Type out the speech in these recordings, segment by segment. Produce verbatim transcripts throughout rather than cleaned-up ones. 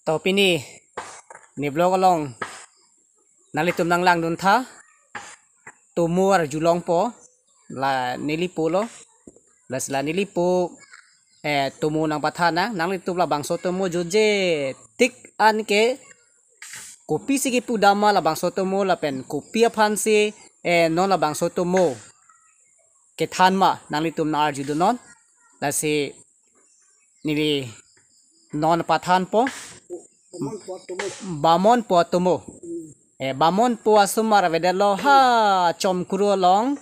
To pini ne vlog along nanglitum nanglangdun tha, tomo arjulongpo, la neli po lo, lasi la neli po, eh, tomo nangpathan nang, nanglitum labangso tomo juje tik an ke, kopisi kipu dam ma labangso tomo lapen kopi aphan si, eh, non labangso tomo kethan ma nanglitum nang-arjudun non. Lasi neli non pathanpo. Bamon po atomo. Bamon po atomo. Eh, bamon po asomar avedetlo ha Chomkuru along.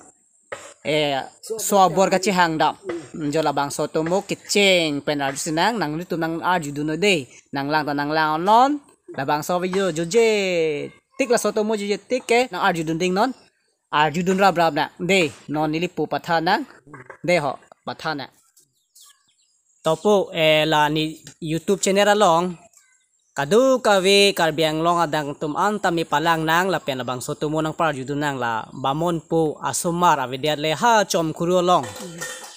Eh, so abor kachehang dam. Jo labangso tomo kecheng pen arjusi nang, nanglitum nang-arjudun non dei. Nanglang ta nanglang non. Labangso video juje tik, laso tomo juje tik ke nang-arjudun ding non. Arjudun raprap nang dei, non neli po pathan nang dei ho, pathan nang. To po, eh, la ne YouTube channel along kadokave Karbi Anglong adang atum anta me palang nang lapen labangso tomo nangpa-arjudun nang, la bamon po asomar avedet le ha Chomkuru along.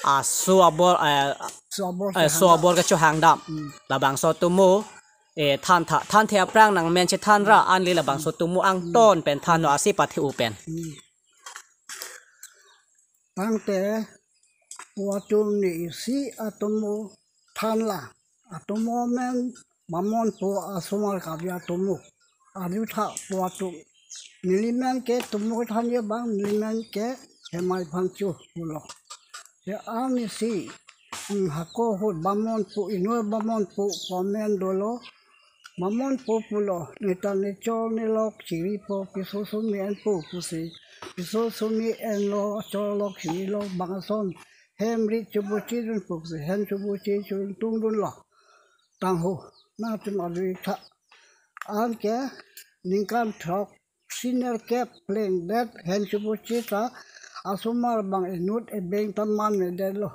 Aso abor, eh, So abor eh, kachehang so dam. Abor kachehang dam. Hmm. Labangso tomo, eh, than tha, thanthe aphrang nangmen chethan ra, anle labangso tomo angton pen than non, ase pathe-o pen. Hmm. Tangte po atum ne isi atomo than la. Atomo amen bamon po asomar Karbi atomo. Arju tha po atum. Neli men ke tomo than ye bang, neli men ke Hemai Phangcho pulo. He arnisi, hmm, hako ahut bamon po, inut bamon po, po amen dolo. Bamon po pulo, neta nechor nelok chiripo, piso sumi enpo pusi. Piso sumi enlo, chorlok chirilok bang ason. Hem rit chobochedun pusi, hem choboche chodun tungdunlo. Tangho, nangtum arju tha. Anke ningkan throk senior kep plengdet hem choboche ta asomar bang inut ebeng ta manmedetlo.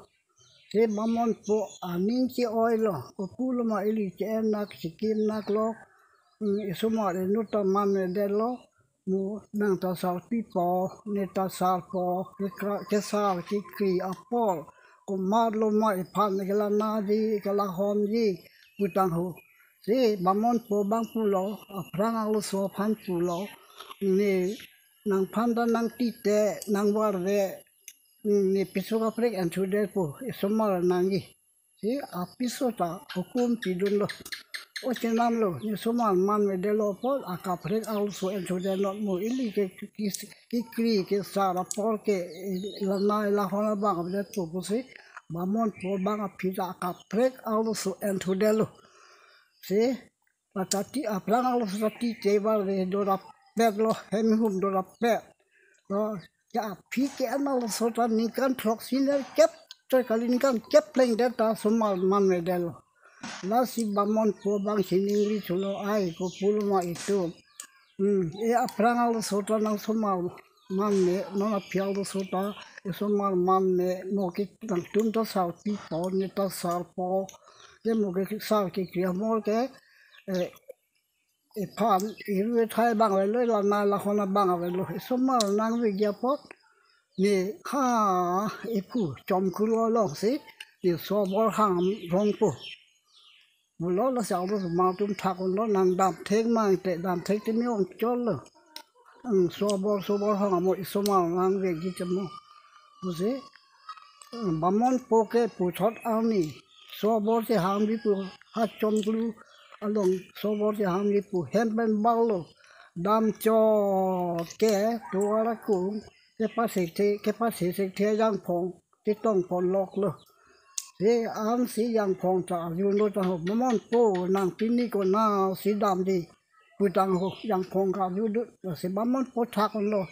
Te bamon po aning ke-oilo, kopulo ma ili ke-en nak, chikim nak lo, mm, isomar inut ta manmedetlo, mo nang ta sarpipo, ne ta sarpo, kekra-, kesar kekri apor, komatlo ma iphan kelanji, kelahonji, pu tangho. Si bamon po bang pulo, aphrang arloso aphan pulo, ne nangphan ta nangtite, nangvarve, ne piso kaprek enthudetpo pu, isomar nangji. Si apiso ta hukum pidunlo. O chenamlo, ne somar manmedetlo apot, akaprek arloso enthudet non mo, ili ke, ke, kekri kesar apor ke, lanai lahon abang avedetpo pusi, bamon po bang aphi ta akaprek arloso enthudetlo. Si, patati aphrang arloso ta tite varve dorapetlo, hem hum dorapet. Lo, ya aphi ke-en arloso ta ningkan throk senior kep, choi kali ningkan kep plengdet ta somar manmedetlo. Lasi bamon po bang siningri thulo, ai kopulo ma itum. Hmm, e aphrang arloso ta nang somar manme, non aphi arloso ta, e somar manme, mo ke nangtum ta sarpipo, ne ta sarpo, ke mo ke sar kekri amor ke, eh, iphan, iru ithai bang avelo, lanai lahon abang avelo, isomar nangveji apot, ne ha, iphu Chomkuru along si, ne so abor hang rongpo. Pulo, lasi arloso atum thak-unlo, nang dam thek mang te, dam thek te me-ong chotlo. Hmm, so abor, so abor hang amo isomar nangveji chemo. Pusi, hmm, bamon po ke puthot arni so abor chehangji pu, ha Chomkuru along so abor chehangji pu, hem pen barlo. Dam chot ke tovar akung, kepase the, kepase thekthe jangphong chetong ponloklo. Si ansi jangphong ta arjulo tangho, bamon po nang pini konatsi damji pu tangho, jangphong ta arjudun, si bamon po thak-unlo.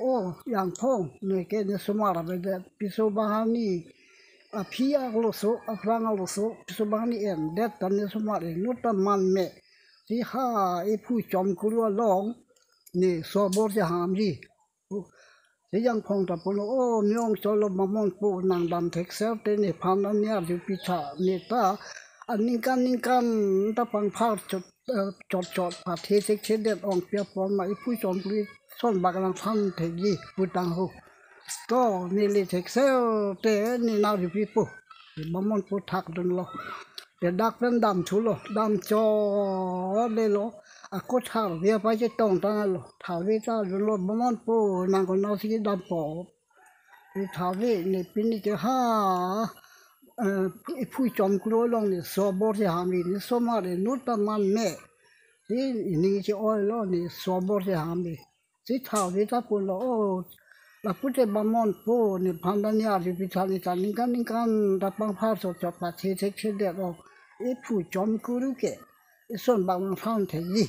O jangphong, neke ne somar avedet, piso banghini aphi arloso, aphrang arloso, piso banghini endet ta ne somar inut ta manme. Si ha iphu Chomkuru along ne so abor chehangji. Si jangphong ta pulo, o me-ong chotlo bamon po, nang dam thekser te, nephan an ne arjupi tha, ne ta aningkan ningkan ta pangphar chot, eh, chot chot pathe thekthedet, ongpi apor ma iphu Chomkuru son bak nangthan thekji pu tangho. To neli thekser te ne nang arjupipo. Bamon po thakdunlo. Te dak pen damthulo, damchot lelo. Ako tharve apei chetong tanglo. Tharve ta arjulo, Bamonpo, nang konatsi dampo? Te tharve ne pini ke ha, eh, ephu Chomkuru along ne sobor si hamri, ne somar inut ta man me. Te ining che-oilo, ne sobor si hamri. Si tharve ta pulo, "O, lapu te Bamonpo, nephan ta ne arjupi tha, ne ta ningkan ningkan ta pangphar chot chot pathe thekthedet lo. Ephu Chomkuru ke ison bang nangthan thekji,"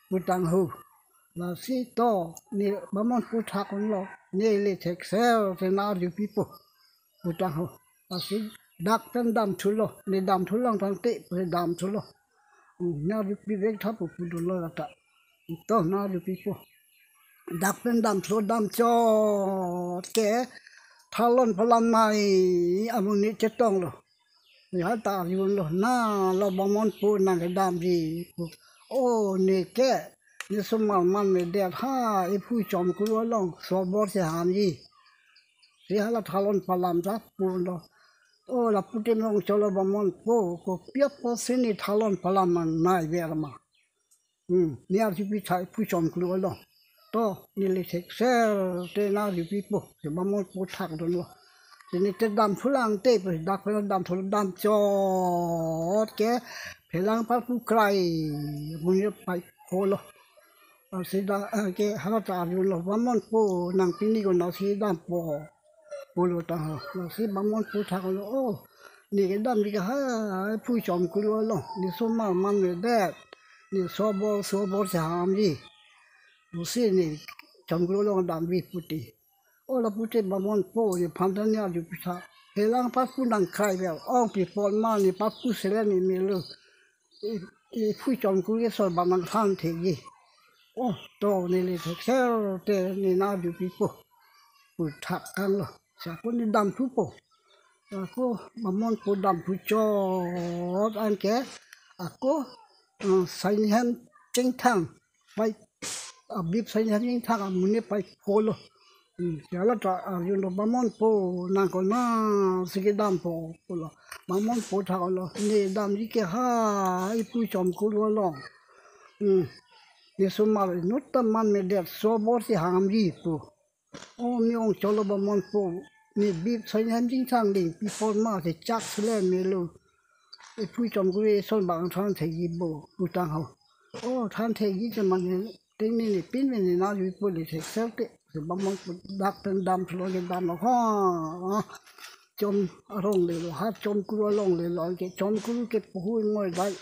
pu tangho. Lasi to, ne Bamonpo thakdunlo, "Ne le thekser te nang arjupipo," pu tangho. Lasi dak pen damthulo, ne damthu lang tangte, pu damthulo. Hmm, nang arjupi vek tha pu pudunlo lata. To nang arjupipo. Dak pen damthu, damchot ke thalon phalam mai amonit chetonglo. Ni ha ta arjunlo, "Na lo Bamonpo nang kedamji," pu. "O, ne ke, ne somar man medet ha, ephu Chomkuru along sobor si hamji." Si hala thalon phalam ta pulo. "O, lapu te me ong cholo Bamonpo, kopi apotsi ne thalon phalam nangnai ver ma? Hmm, ne arjupi tha ephu Chomkuru along. To, ne le thekser te nang arjupipo," si Bamonpo thakdunlo. Si ne te damthu lang te, pu dak pen damthu, damchot ke phelang parpu krai amonit pei pholo. Lasi da, eh, ke hala ta arjulo, "Bamonpo, nang pini konatsi dampo?" pulo tangho. Lasi Bamonpo thaklo, "O, ne kedamji ke ha, ephu Chomkuru along, ne somar man medet, ne sobor, sobor si hamji. Pusi ne Chomkuru along damji," pu te. "O, lapu te Bamonpo, nephan ta ne arjupi tha. Phelang parpu nang krai ver, ongpi pon ma, ne parpu selen ne melo. E, ephu Chomkuru ke ison bang nangthan thekji. O, to ne le thekser te ne nang arjupipo," pu thak tanglo. Si ako ne damthupo. Ako Bamonpo damthu chot anke ako, eh, sainim hem chingthang pei, abib sainim hem chingthang amonit pei pholo. Hmm, si hala ta arjulo, "Bamonpo, nang konatsi kedampo?" pulo. Bamonpo thaklo, "Ne damji ke ha, ephu Chomkuru along. Hmm, ne somar inut ta man medet, sobor si hamri," pu. "O, me ong cholo Bamonpo, ne bib sainim hem chingthang dingpi pon ma, si chak selen melo. Ephu Chomkuru ison bang than thekji bo," pu tangho. "O, than thekji te mane, te ne ne pin me ne nang arjupo, le thekser te," si Bamonpo dak pen damthulo, ne damlo ha. Chom arong lelo, ha Chomkuru along lelo, anke Chomkuru ke puhui moi dai.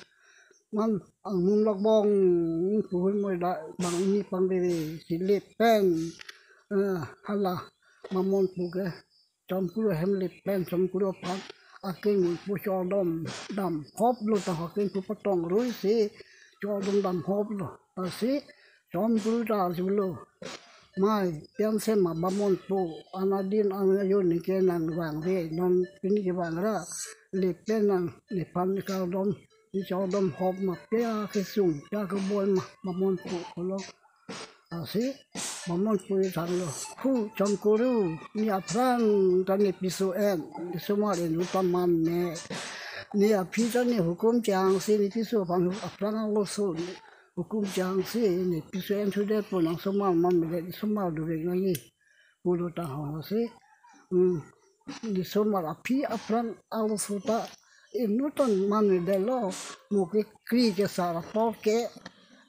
Man angmung lokbong puhui moi dai, bang ni pangdere si le pen, eh, hala Bamonpo ke Chomkuru ahem le pen, Chomkuru aphan akengpu chodom damhoplo ta, akengpu patong rui si chodom damhoplo. Lasi Chomkuru ta arjulo, "Mai, pi anse ma Bamonpo, anadin anayon ne ke nang vangve, non pini ke vangra, le pen nang nephan kardom, ne chodom hop ma, pia kesung, pia keboi ma Bamonpo," pulo. Lasi Bamonpo thanlo, "Hu Chomkuru, ne aphrang ta ne piso en, ne somar inut ta man me. Ne aphi ta ne hukum chehangsi, ne piso aphan aphrang aloso ne hukum chehangsi, ne piso en thudet pu, nang somar man medet, ne somar dovek nangji," pulo tangho. Lasi, hmm, ne somar aphi aphrang aloso ta inut ta man medetlo, mo ke kri kesar apor ke,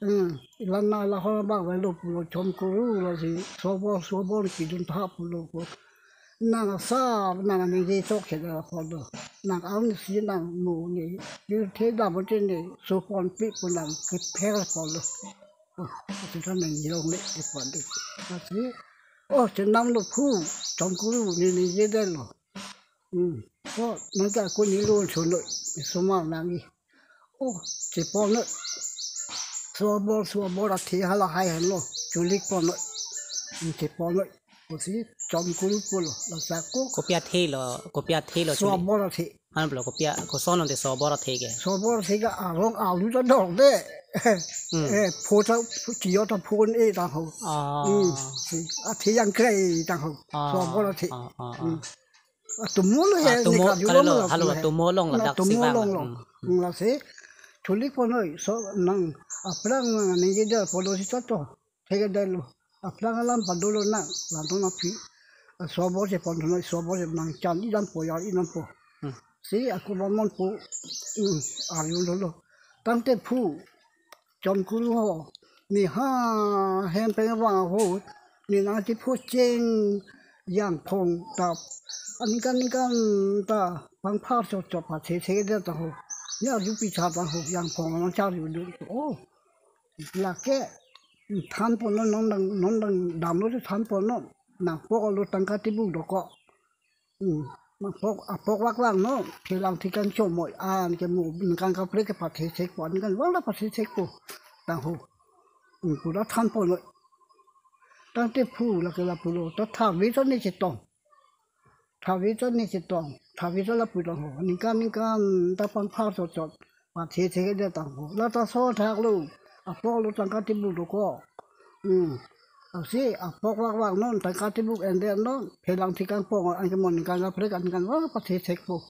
hmm, ilan na la hor bak velo pulo Chomkuru, lasi sobor, sobor kidun tha pulo ko. Nang asap, nang ningje chokche da apor do. Nang aun si nang mo ne, pirthe dampo te ne soponpi pu nang kepher apor do. Oh, ati ta nang jilong le, epon de. Lasi, "O, chenam lo phu, Chomkuru, ne ningjedetlo. Hmm. O, nang ke ako ne lo chonoi, ne somar nangji. O, cheponoi. Sobor, sobor athe hala hai henlo, cholik ponoi. Hmm, cheponoi." Pusi Chomkuru pulo, lasi ako. Kopi athe lo, kopi athe lo chuli. Sobor athe. Han pulo, kopi a, koson ante sobor athe ke? Sobor athe ke arong alu ta dor de. Hmm. Eh, pho ta, tiyo ta phon e tangho. Ah. Hmm. Si, athe yang kre tangho. Ah, sobor athe. Ah, ah, ah. Hmm. Atomo lo he, atomo, ne kaju kali lo, lo, halo, he. Atomo along ladak si atomo vang along lo. Hmm. Hmm. Lasi, chulik ponoi, so nang, aphrang nang ningje der polo sita to. Theke der lo. Aphrang alam padolo nang, lanton aphi. Sobor si ponoi, sobor si nang chan idam po, ya idam po. Hmm. Si ako bamon po, hmm, arju dolo. Tangte phu, Chomkuru ho, ne ha hem pen vang ahut, ne nangchiphu cheng jangphong ta, aningkan ningkan ta pangphar chot chot pathe the det ta ho. Ne arjupi cha ta ho, jangphong nangcharju dun. Oh, lake than ponnon, non dang, non dang damlo te than ponnon. Nangpok alo tangka tibuk dokok. Hmm. Apok, apok vak vangnon, phelang thekang chomoi, anke mo, ningkan kaprek ke pathe thekpo, ningkan vang la pathe thekpo. Tang ho. Hmm, pura than ponoi. Tangte phu lake lapulo, ta thavi ta ne chetong. Thavi ta ne chetong, thavi ta lapu tang ho. Ningkan, ningkan ta pangphar chot chot. Pathe the det tang ho. La ta so thak lo. Apok alo tangka tibuk dokok. Hmm. Lasi apok vak vangnon, tangka tibuk endet non, phelang thekang pong, anke mo ningkan kaprek, aningkan vang pathe thekpo.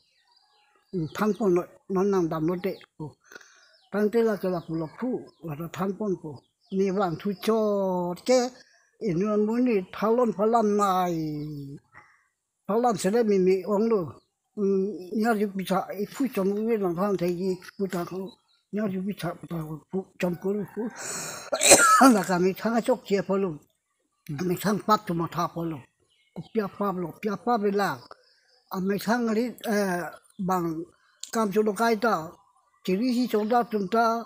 Hmm, than ponoi, non nang damlo te. Oh. Tangte lake lapulo phu, la ta than ponpo. Ne vangthu chot ke, inut amonit thalon phalan nai. Phalan sele mimi onglo. Hmm, ne arjupi cha, iphu chom uve nang than thekji pu ta ko. Ne arjupi cha pu ta ko, phu Chomkuru phu. Lake amethang chokche apotlo. Amethang pap chomatha apotlo. Kopi apap lo, pi apap lo lang. Amethang ri, eh, bang kam cholo kaita. Chiri isi chongdat atum ta,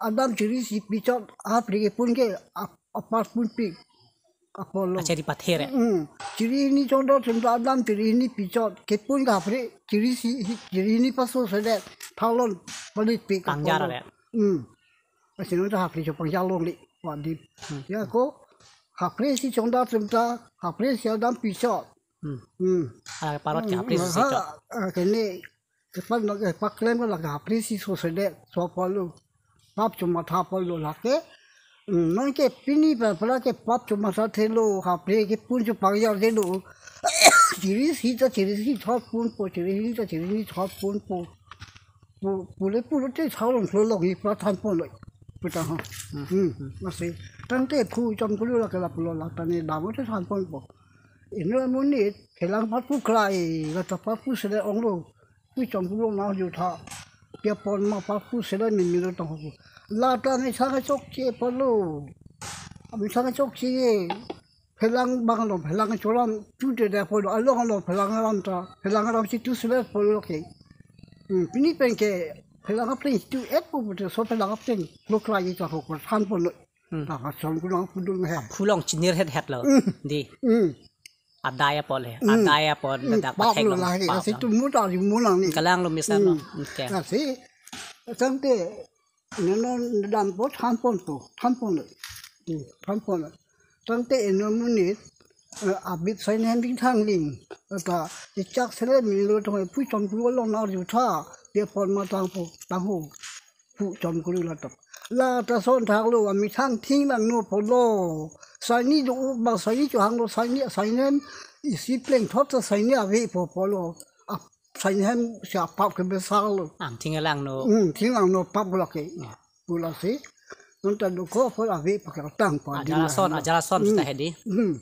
adam chiri isi pi chot, apri kepun ke, ap-, apar punpi. Apotlo. Achari pathe re. Hmm. Chiri hini chongdat atum ta, adam chiri hini pi chot, kepun ke apri, chiri isi, chiri hini paso sedet, thalon palit pi. Pangjar apotlo re. Hmm. Lasi non ta apri cho pangjar longle, wadip. Hmm. Ya ko, apri isi chongdat atum ta, apri isi adam pi chot. Hmm. Hmm. Ah, parot ke apri isi chot. Ah, kene, kepan lo ke paklem ke lake apri isi so sedet, so apotlo. Pap chomatha apotlo lake. Hmm, non ke pini pen pala ke pap chomatha thelo, apri kepun cho pangjar thelo. Chiri isi ta chiri isi thot ponpo, chiri hini ta chiri hini thot ponpo. Pu, pule pulote thalon thalon ni pra than ponoi. Pu ta ho. Hmm. Hmm. Lasi. Tangte phu Chomkuru lake lapulo, la ta ne damlo te than ponpo. Inut amonit, phelang patpu klai, la ta patpu sele onglo. Phu Chomkuru nang jutha. Pi apot ma patpu sele mimi lo tang ho. La ta amethang chokche apotlo. Amethang chokche. Phelang bang along, phelang choram tu te de apotlo, along along phelang aram ta, phelang aram si tu sele apotlo ke. Hmm, pini pen ke, phelang aphreng tu et po pute, so phelang aphreng lo klai ta ho ko than ponoi. Hmm. Ta ka Chomkuru nang pudun he. Phulong chinir het het lo. Hmm. Di. Hmm. Adai apot le. Hmm. Adai apot, hmm, dadak pap pathek lo lo, lahe, pap lasi lo. Tu muta di munang ni. Kalang lo misan lo. Hmm. Oke. Lasi, tangte, ne non dampo than ponpo, than ponlo. Hmm, than ponlo. Tangte inut amonit, eh, abit sai nem ding thang ling. Ta, chechak sele milo tong phu Chomkuru along nang jutha, pi apot ma tangpo, tang ho. Phu Chomkuru la ta. La ta son thak lo, amethang thing nang no apotlo. Saini do ba saini chohang lo, saini, saini hem isi pleng thot ta saini ave po apotlo. Ap, saini hem si apap ke besar lo. Am thing lang no. Hmm, thing lang no pap lo ke. Ya. Pu lasi. Non ta dokok apot ave pakai tang pa. Ajara son, ajara son ta hedi. Hmm.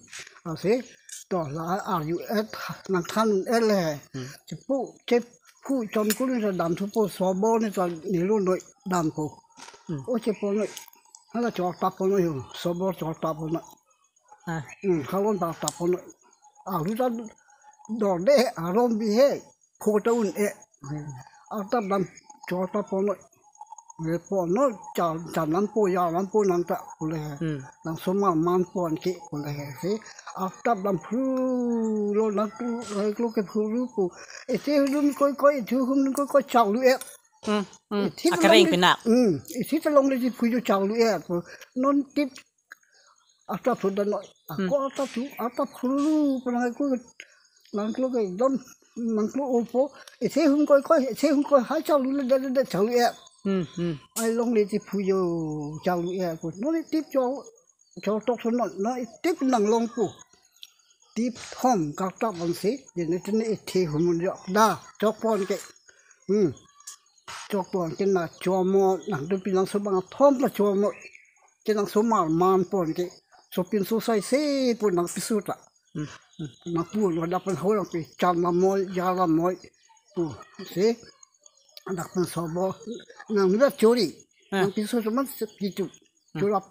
Lasi. To la arju et nang than et le. Hmm. Chepu, chep phu Chomkuru ne damthupo, sobor ne ta nelo noi dampo. Hmm. O chepo noi. Hala chor tap ponoi ho, sobor chor tap ponoi. Ah. Hmm, halon ta tap ponoi. Alu ta dorde, arom bihe, pho ta un-e. Hmm. Atap dam chor tap ponoi. Re ponoi, cha, cha nampo, ya nampo nang ta, pule he. Hmm. Nang soma man pon ke, pule he. Si, atap dam phru lo nang tu, lo ke phru pu. Isi hum koi koi, isi hum koi koi, chau lu e. Hmm, hmm. Isi ta akareng long le, pinak. Hmm, isi ta longle si phu jo chau lu e. Non tip atap sudah noi. Hmm. Ako atap tu, atap phru pu nang ko, nang klo ke dom, nang klo opo. Isi hum koi koi, isi hum koi hai chau lu le, de, de, de, chau lu e. Hmm, hmm. Ai longle si phu jo chau lu e ko. Non tip chau, chau tok so non, non tip nang long pu. Tip thom kak tap bang si, jene tene isi hum jo. Da, chok pon ke. Hmm. chokpo anke nangchomot, nangtum pinangso bang athom ta chomot. Ke nangsomar manpo anke, sopinso sai se pu nangpiso ta. Hmm. Nangpu lo dak pen ho nangpi, char lamoi, jar lamoi pu si. Dak pen sobo nang nila chori. Ah. Nangpiso soman se kitu. Hmm. Chorap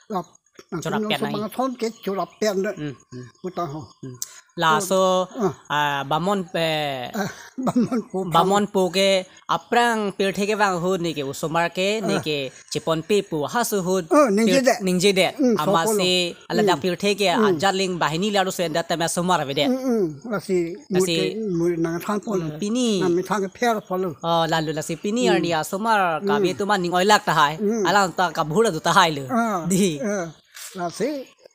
lap. Nangtum Chorap pen nangso ai. bang athom ke chorap pen de. Hmm, hmm. Pu ta ho. Hmm. Laso, Ah. ah, bamon pe, Ah, bamon po. bamon po ke aphrang pirthe kevang ahut neke osomar ke, Ah. neke cheponpe pu halaso ahut Oh, ningjedet. pir-, ningjedet. Hmm, Amatsi sopolo. ala dak Hmm. pirthe ke Hmm. ajat ling banghini laru sen dak tame asomar avedet. Hmm, hmm. Lasi Lasi mute mu nangthang polo. Hmm, pini. Nangmethang ke pher polo. Oh, lalu lasi pini Hmm. arni asomar Hmm. kave atum aning oilak tahai. Hmm. Alangtum kabhur adu tahai lo. Ah, Di. ah. Lasi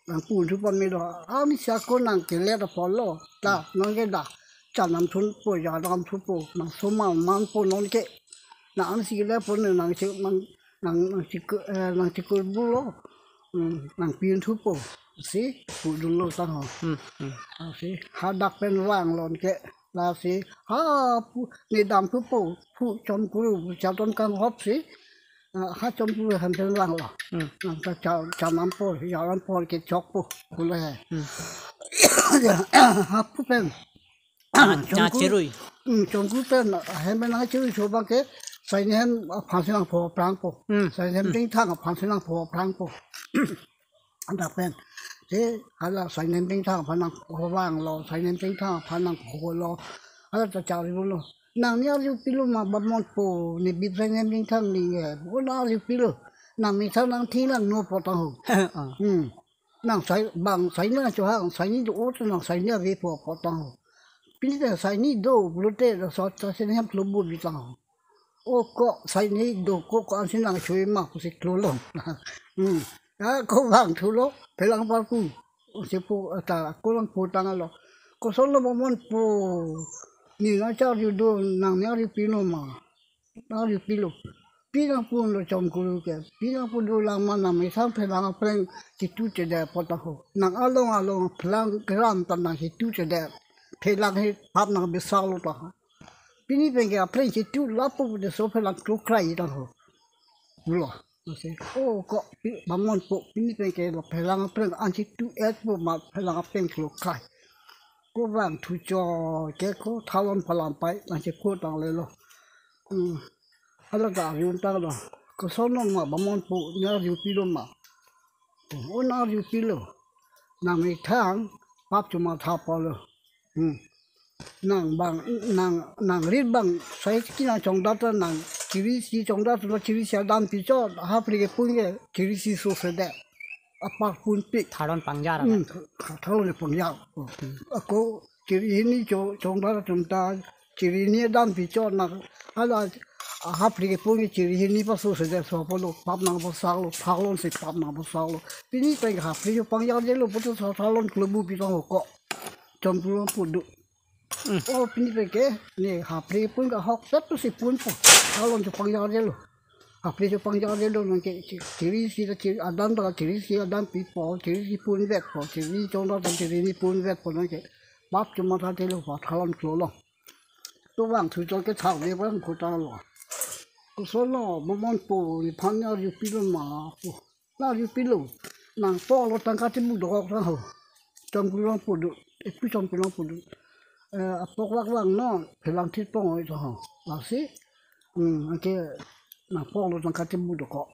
nangpu thupo me do. Ami sako nangkelet apotlo. Ta, nonke dak. Chanam thunpo, jadam thunpo. Nangsomar manpo nonke. Nang si kelet po ne nang si nang nang nang si ke, eh, nang si ke bulo. Hmm, nangpin thupo. Si, pudunlo ta ho. Hmm, hmm. Ah, si, hadak pen vanglo anke. Lasi, ha, pu, ne dam thupo. Pu chomkuru, chaton kanghop si. Ah, ha chomkuru han pen vanglo. Hmm. Nang ta cha, chanampo, jadampo ke chokpo. Pulo he. Hmm. Ha pu pen. Cha, cha Chomkuru. cherui. Hmm, chomkuru pen, hem pen nangcherui so bang ke, saini hem aphan si nangpho prangpo. Hmm. Saini hem Hmm. dingthang aphan si nangpho prangpo. Dak pen. Si, hala saini hem dingthang aphan nangpho vanglo, saini hem dingthang aphan nangpholo. Hala ta chari lo. Nangning arju pilo ma bamon po, ne bip saini hem dingthang ni ye. O nang arju pilo. Nangmethang nangthi lang no po ta ho. Ah. Hmm. Nang sai, bang saini nangchohang, saini do-o te nang saini avepo apot ta ho. Pini ta saini do, pulote do sot ta saini hem klobut bi ta ho. O ko saini do ko ko ansi nangchoi ma pusi klolong. Hmm. Ya ko vang thulo, phelang parpu. Si pu ta ko lang pu tanglo. Kosonlo bamon po. Ne nangcharju do, nangning arju pilo ma. Nang arju pilo. Pi nangpunlo chomkuru ke. Pi nangpu dolang ma nangmethang phelang aphreng chitu chedet apot ta ho. Nang along along phelang keram ta nang chitu chedet. Phelang he pap nang besaklo ta ho. Pini pen ke aphreng chitu lapu de so phelang klokrai ta ho. Pulo. Lasi, o ko pi bamon po pini pen ke lo phelang aphreng an chitu et po ma phelang aphreng klokrai. Ko vang thu choi ke ko thalon palam pai nang chekot tanglelo. Hmm. Hala ta arjun tanglo. Kosonlo ma bamon po ne arju pilo ma. O nang arju pilo. Nangmethang pap chomatha polo. Hmm. Nang bang, nang, nangrit bang, sai kina chongdat ta nang chiri isi chongdat ta chiri isi adam pi chot, ha phri kepun ke chiri isi so sedet. Apar pun pi. Thalon pangjar Hmm, amat. tha-, thalon le pangjar. Hmm. Ako chiri hini cho, chongdat atum ta, chiri hini adam pi chot nang, hala, ha phri kepun ke chiri hini paso sedet so polo, pap nang pasaklo, thalon si pap nang pasaklo. Pini pen ha phri chopangjarjelo, putu so thalon klobu pi tang ho ko. Chomkuru pudu. Hmm. O pini pen ke, ne ha phri pun ka hok set tu si punpo. Thalon chopangjarjelo. Ha phri chopangjarjelo nang ke chi-, chiri isi ta chiri adam ta chiri isi adam pipo, chiri isi punvetpo, chiri chongdat ta chiri hini punvetpo nang ke. Pap chomatha telo pa thalon klolong. To vang thu choi ke thau le vang ko tanglo. Kosonlo bamon po nephan ne arju pilo ma po. Nang arju pilo. Nangpoklo tangka tebuk dokok tang ho. Chomkuru pudu. Epu chomkuru pudu. Eh, apok vak vangnon, phelang thit pong oi tang ho. Lasi. Hmm, anke nangpoklo tangka tebuk dokok.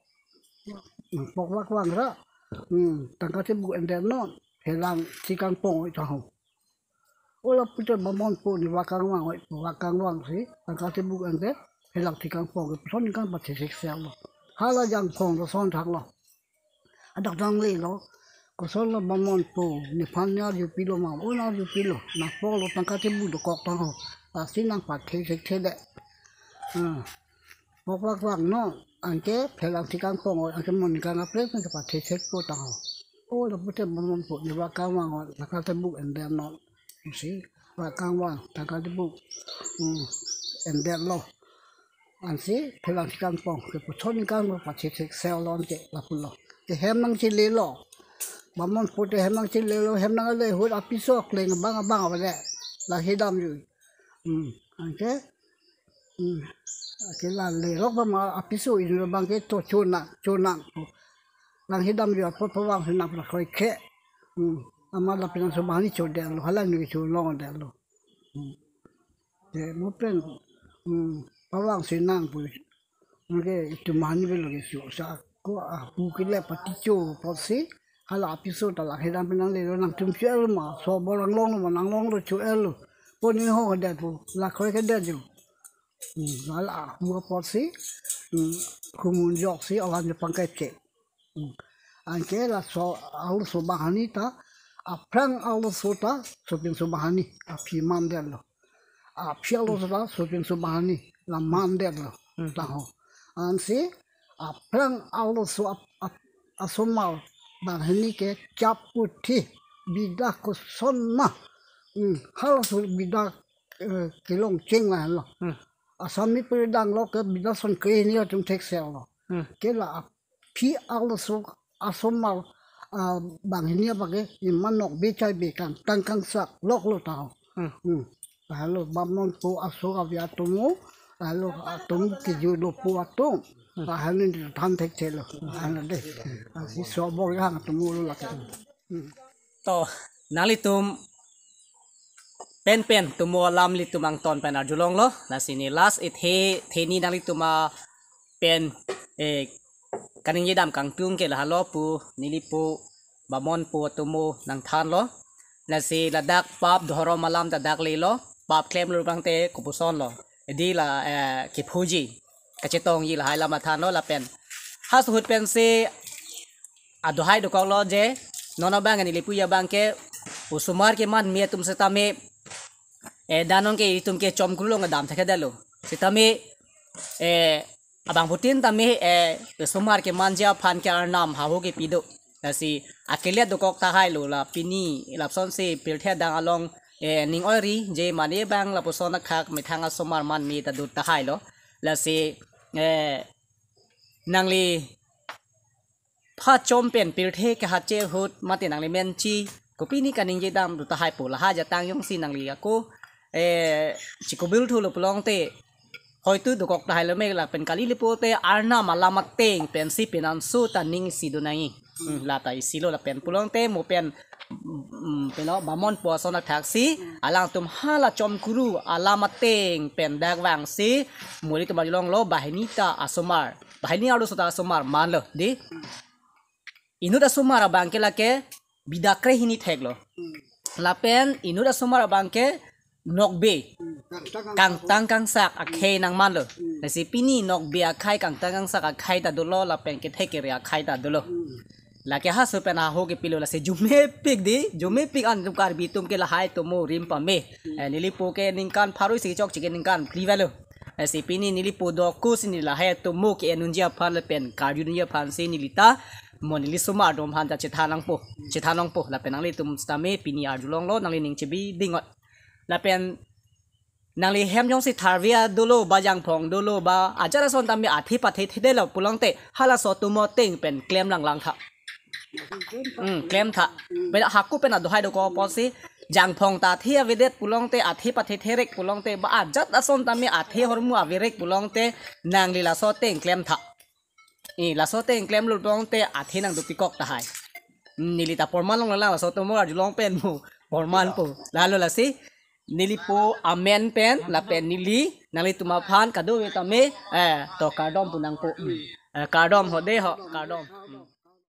Nangpok vak vang ra. Hmm, tangka tebuk endetnon, phelang thikang pong oi tang ho. O lapu te bamon po ne vak kangvang oi, vak kangvang si, tangka tebuk endet, phelang thikang pong ke puson ningkan pathethek sel lo. Hala jangphong lo son thaklo. Adak danglelo. Kosonlo bamon po nephan ne arju pilo ma, o nang arju pilo. Nangpoklo tangka tebuk dokok tang ho. Lasi nang pathethek thedet. Ah. Pok vak vangnon, anke phelang thikang pong oi, anke mo ningkan aphreng pen ke pathethek po tang ho. O lapu te bamon po ne vak kangvang oi, tangka tebuk endetnon. Si, vak kangvang, tangka tebuk. Hmm, endetlo. Ansi, phelang thikang pong, ke puson ningkan lo pathethek sel lo anke lapulo. Ke hem nangchelelo. Bamon po te hem nangchelelo, hem nang ale ahut apiso akleng abang abang avale. La he damjui. Hmm, anke. Hmm. Ke la lerok ba ma apiso inut abang ke to chonang, chonang. Nang hidam yo apot pavangsi nang pra kroikre. Hmm. Amat lapen nang so banghini chodetlo, hala nu ke cholongdetlo. Hmm. Te mo pen, hmm, pavangsi nang pu. Anke itum banghini avelo ke so sa ko ahu kele paticho apotsi hala apiso ta la hidam pen nang lelo, nangtum cho-el ma, so bor nanglonglo ma, nanglonglo cho-el lo. Pon ni ho det pu, la kroikredet jo. Hmm, hala ahu apotsi, hmm, kumun joksi awan jo pangkai che. Hmm. Anke laso arloso banghini ta, aphrang arloso ta, sopinso banghini, aphi mandetlo. Aphi arloso ta, sopinso banghini, la mandetlo. Hmm. Taho. Ansi, aphrang arloso ap-, ap-, asomar banghini ke chaputhi, bida koson ma. Hmm. Halaso bida, eh, kelong cheng lahelo. Hmm. Asami puri danglo ke bida son kre hini atum thekselo. Hmm. Ke la aphi arloso asomar, ah, banghini abang ke iman nokbe chaibe kangtang kangsak loklo taho. Hmm. Hmm. Halo bamonpo aso avi atomo, halo atum kejutlo pu atum. Hmm. Halo ni than thekthelo. Halo de. Asi so bor hang atomo lo lake. Hmm. To, nanglitum penpen tomo alam ilitum angton pen arjulonglo. Lasi ne last ethe, theni nanglitum apen, eh, kaningjedam kangtung ke lahelo pu nelipo bamonpo atomo nangthanlo. Lasi ladak pap dhorom alam ta dak lelo, pap klemlo abang te kopuson lo. Edi la, eh, kephuji, kachetongji lahai alam thanlo lapen. Halaso ahut pensi adohai dokoklo je, non abang nelipu abang ke, osomar keman me atum setame, eh, danon ke itum ke chomkru along dam thekthedetlo. Setame, eh, abangphutin tame, eh, osomar kemanji aphan ke arnam haho kepi do. Lasi akele dokok tahailo la pini, lapusonsi pirthe adang along, eh, ning oiri je mane abang lapuson akhak methang asomar man me ta do tahailo. Lasi, eh, nangli pha chom pen pirthe kahache ahut mate nangli menchi kopine kaningjedam do tahai pu lahai ajatang jongsi nangli ako, eh, chikobil thulo pulote hoitu dokok tahailo me lapen kali lipote arnam alam ateng pensi penanso ta ning isi do nangji. Hmm, la ta isi lo lapen pulote mo pen, mm, peno bamonpo ason athaksi alangtum hala chomkru alam ateng pen dak vangsi mo ilitum arjulonglo banghini ta asomar. Banghini arloso ta asomar manlo, di. Inut asomar abang ke lake bida kre hini theklo. Hmm. Lapen inut asomar abang ke nokbe. Hmm. Kangtang kangsak akhei nangmanlo. Hmm. Lasi pini nokbe akhei kangtang kangsak akhei ta dolo lapen kethe kere akhei ta dolo. Hmm. Lake halaso pen haho kepilo lasi jumepik di, jumepik an atum Karbi atum ke lahai atomo rim pame. Hmm. Eh, nelipo ke ningkan pharo isi chokche ke ningkan phli avelo. Lasi pini nelipo doku si neli lahai atomo ke-en unji aphan lapen karju unji aphansi neli ta mo neli somar atum aphan ta chethan nangpo, chethan nangpo lapen nanglitum setame pini arjulonglo, nangli ning chebi dingot. Lapen nangli hem jongsi tharve dolo ba jangphong dolo ba ajat ason tame athe pathethedetlo pulote halaso atomo ateng pen klem langlang tha. Hmm, klem tha. Bela hako pen adohai dokok apotsi jangphong ta athe avedet pulote, athe pathetherek pulote, ba ajat ason tame athe ahormu averek pulote nangli laso ateng klem tha. Eh, laso ateng klemlo pulote athe nangdopikok tahai. Hmm, neli ta porman longlelang, laso atomo arjulong pen mo pormanpo. Lalo lasi nelipo amen pen lapen neli nanglitum aphan kadokave tame, eh, to kardom pu nangpo. Hmm. Eh, kardom ho de ho, kardom. Hmm.